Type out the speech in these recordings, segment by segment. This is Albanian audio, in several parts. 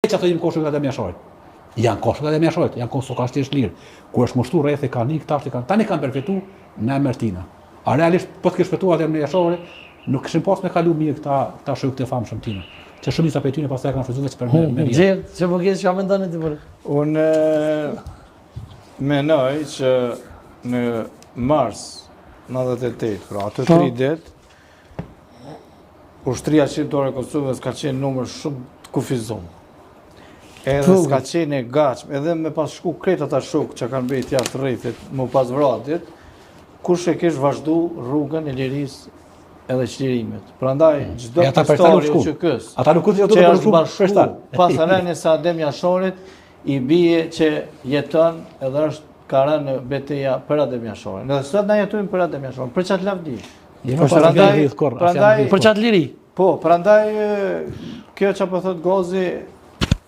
Krejt qato janë kon shokët e Adem Jasharit. Janë kon shokët e Adem Jasharit, janë kon s'ka është lirë. Kur është mushtu rrethi kanë ikë tash kanë tani kanë përfitu në emër tina. A realisht po të kish shpëtu Adem Jashari, nuk kishin pas me kalu mirë këta këta shokë të famshëm tina. Që shumica prej tyre pastaj kanë shfrytzuar veç për me me vjedh. Gjithë, që po kesh çka mendoni ti për? Unë menoj që në mars 98, pra ato Po. tri ditë, ushtria çlirimtare e Kosovës ka qenë numër shumë të kufizum. Edhe Po. s'ka qenë e gatshëm, edhe me pas shku krejt ata shokë që kanë mbet jashtë rrethit, mu pas vra ditë, kush e kish vazhdu rrugën e lirisë edhe çlirimit. Prandaj çdo E ata për këta nuk pjesëtar i shku. UÇK-s Ata nuk u që të është bashku për pas rënies së Adem Jasharit, i bie që jeton edhe është ka rënë në beteja për Adem Jasharin. Edhe sot na jetojmë për Adem Jasharin, për qatë lavdi. Jo, po Prandaj- prandaj- Për qatë liri. Po, prandaj e, kjo që po thot Gazi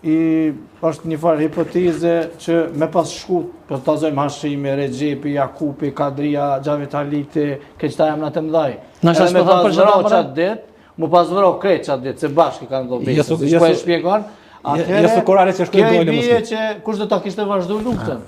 i është një farë hipoteze që me pas shku, po ta zojmë Hashimi, Rexhepi, Jakupi, Kadria, Xhavit Haliti, këtë qëta emna të mëdhaj. Na Edhe s'po me tha pas për çfarë vra emra? qatë ditë, mu pas vra krejt qatë ditë, se bashkë i kanë do Jo, besën, su- si jo, po e su- shpjegon, atëherë, jo, su korale që shkoi kjo i gole, mos bie ki. që kush do ta kishte vazhdu luftën.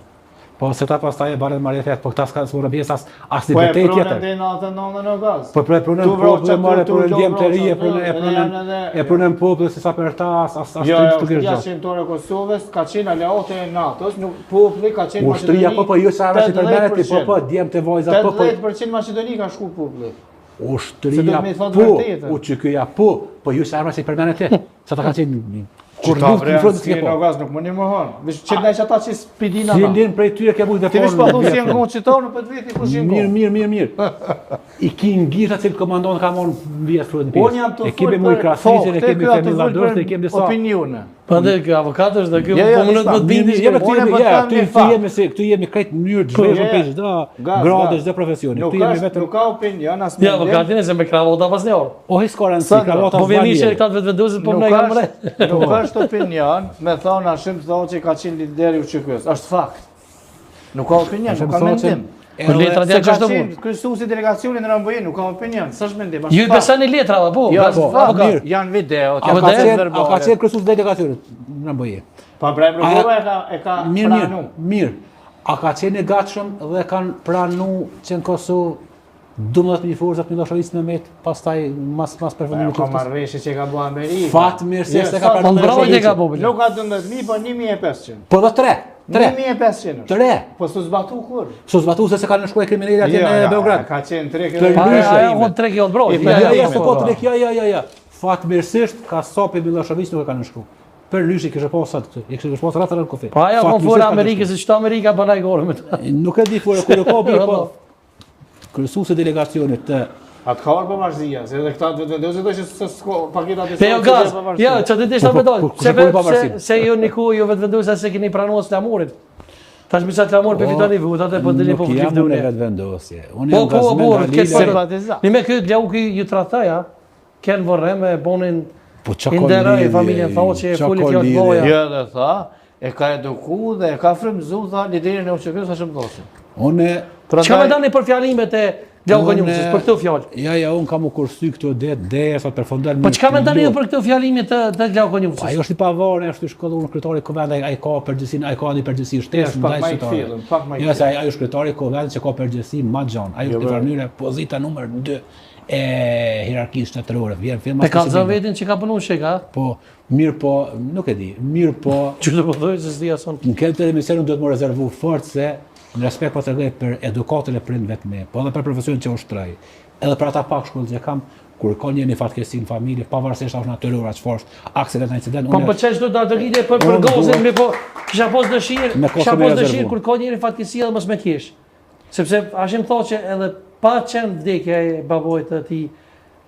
Po se ta pastaj e barën marrë po këta s'ka s'morën pjesë as as një Po e betejë pronën tjetër. dhe në 99 në gaz. Po për e pronën Tu vrau popull, e qaty, marrë e tu pronën vlau djem të ri, e qaty, pronën e edhe pronën janë edhe- e pronën popull se sa për ta as as as Jo, të jo, të ushtria gjë. çlirimtare e Kosovës ka qenë aleate e NATO-s, nuk populli ka qenë Ushtria po po jo sa arra si përmenet ti, po po djem të vajza po po 80% Maqedoni ka shku populli. Se ushtria do të me thotë po vërtetën. UÇK-ja po, po jo sa arra si përmenet ti. Sa ta kanë qenë kur Qëta luftë bre, në front s'ke s'ke po. në gaz nuk më një mohon. Veç që ndaj që ata që s'pidin ata. Cilin prej tyre ke mujtë Ti veç po dhe thu si janë konë qëto në për të veti kush janë Mirë, konë. mirë, mirë, mirë. I ki ngirta cilë komandon ka marrë vjet front në pjesë. Unë jam të E fol kemi Mujë për Krasniqin, e fakte, kemi ky atë Fehmi fol Lladorsin, për e kemi disa. Opinione. Prandaj ky avokat është dhe ky Jo, jo, po mundet nispa. më të bindi. Mirë, jemi këtu Unë jemi, po ja, them këtu një këtu fakt. jemi si, këtu jemi krejt në mënyrë të zhveshur Jo, prej çdo Gaz, grade, gaz. çdo profesioni. Nuk Këtu jemi është, vetëm nuk ka opinion as Ja, mendim. avokatin e se me kravata pas një orë. O hi s'ka rëndësi, Sandra, kravata Po vjen s'ban mirë që njeri. këta të vetëvendosët, po Nuk më nga mre. është, nuk është opinion me thonë Hashim Thaçi ka qenë lideri i UÇK-s. Është fakt. Nuk ka opinion, Hashim nuk ka Thaçi- mendim. Po letrat Se janë ka çështë qenë punë. kryesuesi i delegacionit në Rambuje, nuk ka opinion, s'është mendim, është Ju i fakt. besoni letrave, po? Jo, bas- është fakt, avokat. mirë. janë video, A janë ka vërtet? qenë, a ka verbale. qenë kryesues delegacionit në Rambuje? Pa Ibrahim Rugova e ka e ka Mirë, mirë, pranu. mirë. A ka qenë e gatshëm dhe kanë pranu që në Kosovë 12.000 forcat Milošević me met, pastaj mas mas Ajo përfundimit ka të luftës? marrëveshje që e ka bërë Amerika. Fatmirësisht Jo, se ka sa- pranu Po mbrojtje ka bo, Nuk ka 12000, po 1500. Po dhe tre, tre, 1500 është. tre. Po s'u zbatu kur? S'u zbatu se se kanë nënshkruar krimineli atje Jo, në jo, Beograd. Ka qenë trek Të edhe Pa, ndryshe. ajo kon trek jo broj. I Jo, jo, jo, se po trek, jo, jo, jo, jo. Fatmirësisht kasapi Milošević nuk e ka nënshkruar. Për lyshi kishte pas atë këtë, i kishte pas rreth në kufi. Po ajo kon Fatmirësisht fora ka Amerikës, se çto Amerika bën ai gore me ta. Nuk e di fora kur e ka bi, po kryesuesi i delegacionit të Atë ka orë pavarësia, se edhe këta të vetëvendosje do që se s'ko paketat e Pe jo sot, gaz, se pavarësia. jo, që të dishta Po, me po, dalë, po, kush se, e puri se, pavarësinë? se ju niku, ju vetëvendosja se keni pranuar flamurin. Tash mi sa flamur për fitoni votat e po dini po Nuk jam vdekni. unë vetëvendosje. Unë Po, jam po, po, Gazmend këtë Halili. Simpatizant. Një me këtë Glauki ju tradhtoi, a? Ken vorrem e bonin Po çka i ka nderoi lidhje? familjen Thaçi e Çka foli ka fjalë lidhje? boja. Jo edhe tha, e ka eduku dhe e ka frymëzu, tha, liderin e UÇK-s Hashim Thaçi. Unë Çka mendoni për fjalimet e Glauk Konjufcës, për këto fjalë? Ja, ja, unë kam u kursy këto ditë derisa të përfundon. Po çka mendoni ju për këto fjalime të të Glauk Konjufcës? Ai është i pavarur, është i shkolluar kryetari i kuvendit, ai ka përgjegjësinë, ai ka një përgjegjësi shtesë Është pak ndaj më i qytetarëve. kthjellëm, pak më i Jo, se ai ai është kryetari i kuvendit që ka përgjegjësi më gjan. Ai Jo, është në bre. mënyrë pozita numër 2 e hierarkisë shtetërore. Vjen film E ka zënë vetin që ka punu shek, a? Po, mirë po, nuk e di, mirë po, Që të po thoj se s'di ason. në këtë emision unë duhet më rezervu fort se në respekt po tregoj për edukatën e prindëve të mi, po edhe për profesionin që ushtroj, edhe për ata pak shkollë që kam, kur ka një një fatkeqësi në familje, pavarësisht a është natyrore, a çfarë është, aksident, incident, Po më pëlqen çdo datë lidhje për për Unë gozin, duhet- mi po kisha pas dëshirë, Me kohë kisha me pas rezervu. dëshirë kur ka njëri fatkeqësi edhe mos me kesh. Sepse Hashim thotë që edhe pa qenë vdekja e babojt të tij,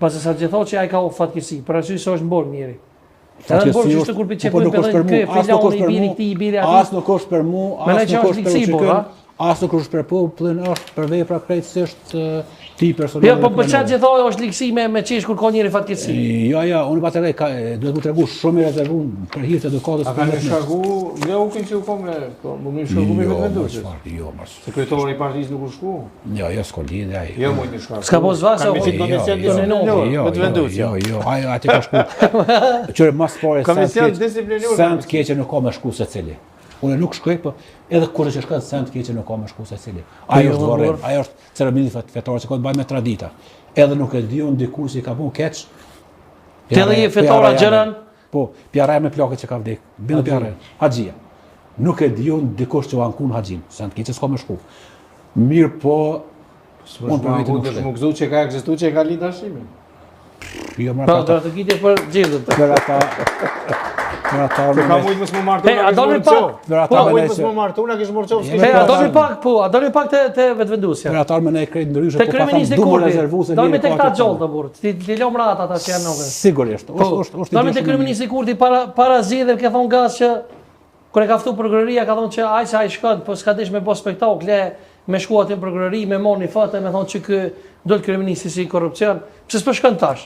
pasi sa gjithë thotë që ai ka fatkeqësi, për arsye se është mborg njëri. Edhe në borg që është kur pi Po, po nuk është për qepën mu, as nuk është i për biri mu, këtij, i biri atij. as nuk është për mu, as Mendoj që nuk është është për ligësi, po, UÇK-n, ha? As nuk është për popullin, është për vepra krejtësisht ti personale. Jo, po për çfarë që thonë është ligësi me me qesh kur ka njeri fatkeqësi. Jo, jo, unë pa të ka duhet të tregu shumë i rezervuar për hir të edukatës. A kanë shkarku Glaukin që u kom me, po më mirë shkarku me jo, Vetëvendosje. Jo, mos. Se kryetari i partisë nuk u shku. Jo, jo, s'ka lidhje ai. Jo, mund të shkarku. S'ka po zvasa. Kanë me komision jo, disiplinor, jo, Vetëvendosje. Jo, jo, ai aty ka shku. Qyre mas pare komision disiplinor. Sen të keqe nuk ka me shku secili. Unë nuk shkoj, po edhe kur që shkon sen të keqe nuk ka me shku secili. Ajo është varrim, ajo është ceremoni fetare që ka të bëjë me tradita. Edhe nuk e di unë dikush që i ka bën keq. Ti edhe je fetar agjëron? Po, pjaraj me plakët që ka vdek. Bën pjaraj. Haxhia. Nuk e di unë dikush që u ankun haxhin, sen të keqe s'ka me shku. Mirë po, Unë për vete nuk shkoj. Nuk gëzu që ka ekzistu që e ka lind Hashimin. Jo, më ata. Po, do të kitë për gjithë. Për ata. Për ata. Se ka mujtë mos më martu, na kish marrë qofë. Për ata po, mujtë mos më martu, na kish marrë qofë. He, a doni pak, po, a doni pak te te Vetëvendosja. Për ata më ne krejt ndryshe, po pa thënë du më rezervu se mirë. Doni tek ta gjallë të burr. Ti ti lëm rahat ata që janë nokë. Sigurisht. Po, është është është. Doni te kryeministri Kurti para para zgjedhjeve ke thon gaz që Kur e ka ftu prokuroria ka thonë që ai se ai shkon, po s'ka desh me bo spektakle, me shku aty në prokurori, me marrë një foto, me thonë që ky dol kryeministri si korrupsion. Pse s'po shkon tash?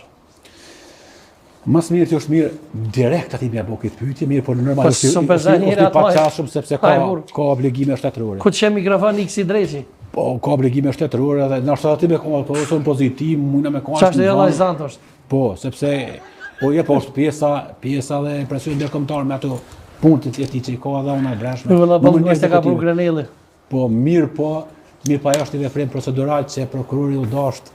Më së miri është mirë direkt aty me bo këtë pyetje, mirë, por normal po, është është është i paqasshëm sepse ka ka obligime shtetërore. Ku të sheh mikrofon ik si dreqi? Po ka obligime shtetërore dhe ndoshta aty me konë po ose në pozitiv, mund me konë. Çfarë është ai është? Po, sepse po je po është pjesa, pjesa dhe presioni ndërkombëtar me ato punë të tij që i ka edhe unë e brendshme. Vëlla, po më ka pru Grenelli. Po mirë po, mirë po ajo është një veprim procedural që prokurori u dasht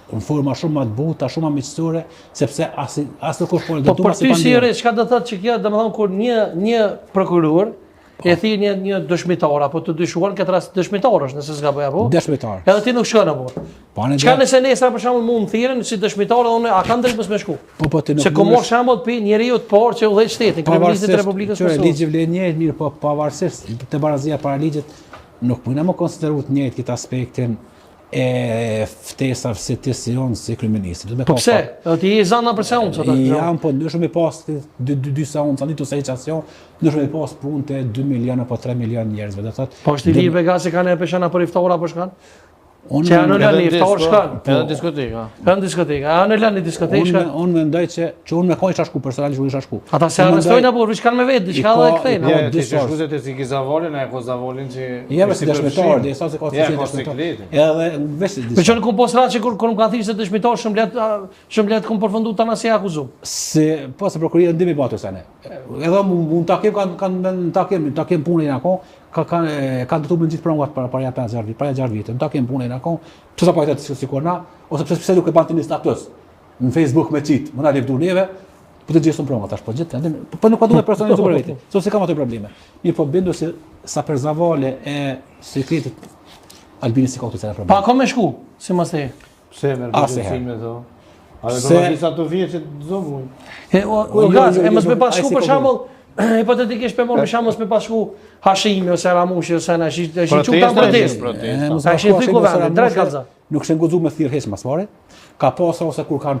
në forma shumë më të buta, shumë më miqësore, sepse as as nuk është po për ty si jurist, çka do thotë që kjo, domethënë kur një një prokuror Po. E thirr një një dëshmitar apo të dyshuar në këtë rast dëshmitar është, nëse s'gaboj apo? Dëshmitar. Edhe ti nuk shkon apo. Po ne. Çka nëse nesër për shembull mund të thirren si dëshmitar dhe unë a kam drejt mos me shku? Po po ti nuk. Se kom marr shembull pi njeriu të parë që udhëheq shtetin, kryeministrit të Republikës së Kosovës. Ligji vlen njëjtë mirë, po pavarësisht të barazia para ligjit nuk mund me konsideru të njëjtë këtë aspektin e ftesave si ti si unë si kryeministri. Po pse? Po ti je zanë për seancë atë. Jam po ndryshe me pas dy dy dy seanca, një ose hiç asnjë, ndryshe me pas punë të 2 milion apo 3 milion njerëzve, do thotë. Po është i lirë be se kanë e peshana për iftar apo shkan? Unë që janë në iftar shkan. Po. Edhe në diskotekë. Edhe në diskotekë. A në lënë diskotekë shkan. Unë unë mendoj që që unë me kojë isha shku personalisht unë isha shku. Ata se arrestojnë apo veç kanë me vetë, diçka dhe kthejnë. Ja, ti je shku se ti si ki Zavolin, e ko Zavolin që Ja, si dëshmitar, dhe sa se ka si dëshmitar. Edhe veç diçka. Po çon ku pos që kur kur më kanë thënë se dëshmitar shumë lehtë shumë lehtë kum përfundu tana si akuzum. Se po se prokuroria ndimi batë sa ne. Edhe mund takim kanë kanë në takim, në takim punë në kohë, ka kanë kanë të më gjithë prongat para para 5 6 vjet, para 6 vjet, në takim punë në kohë, pse sa po të sikur na, ose pse pse nuk e bën ti një status në Facebook me qit, më na lëvdu neve, po të gjithë prongat tash po gjithë, po, po nuk pa du me personalizu për vete. So se kam ato probleme. Mirë po bindu se sa për zavale e sekretit Albini si ka këtu cena probleme. Pa ka me shku, si mos e. Pse merr përgjegjësinë me to? A dhe për disa të vjetë që të zonë He, o, o, jo, gaz, jo, e mos me pas shku për shembull, hipotetikisht për marrë për shembull mos me pas shku Hashimi ose Ramushi ose na shi shi çu ta protestë. Protestë. Sa ishin thy kuvendin, drejt kallza. Nuk kishin guxu me thirr hiç mas pari. Ka pasur ose kur kanë.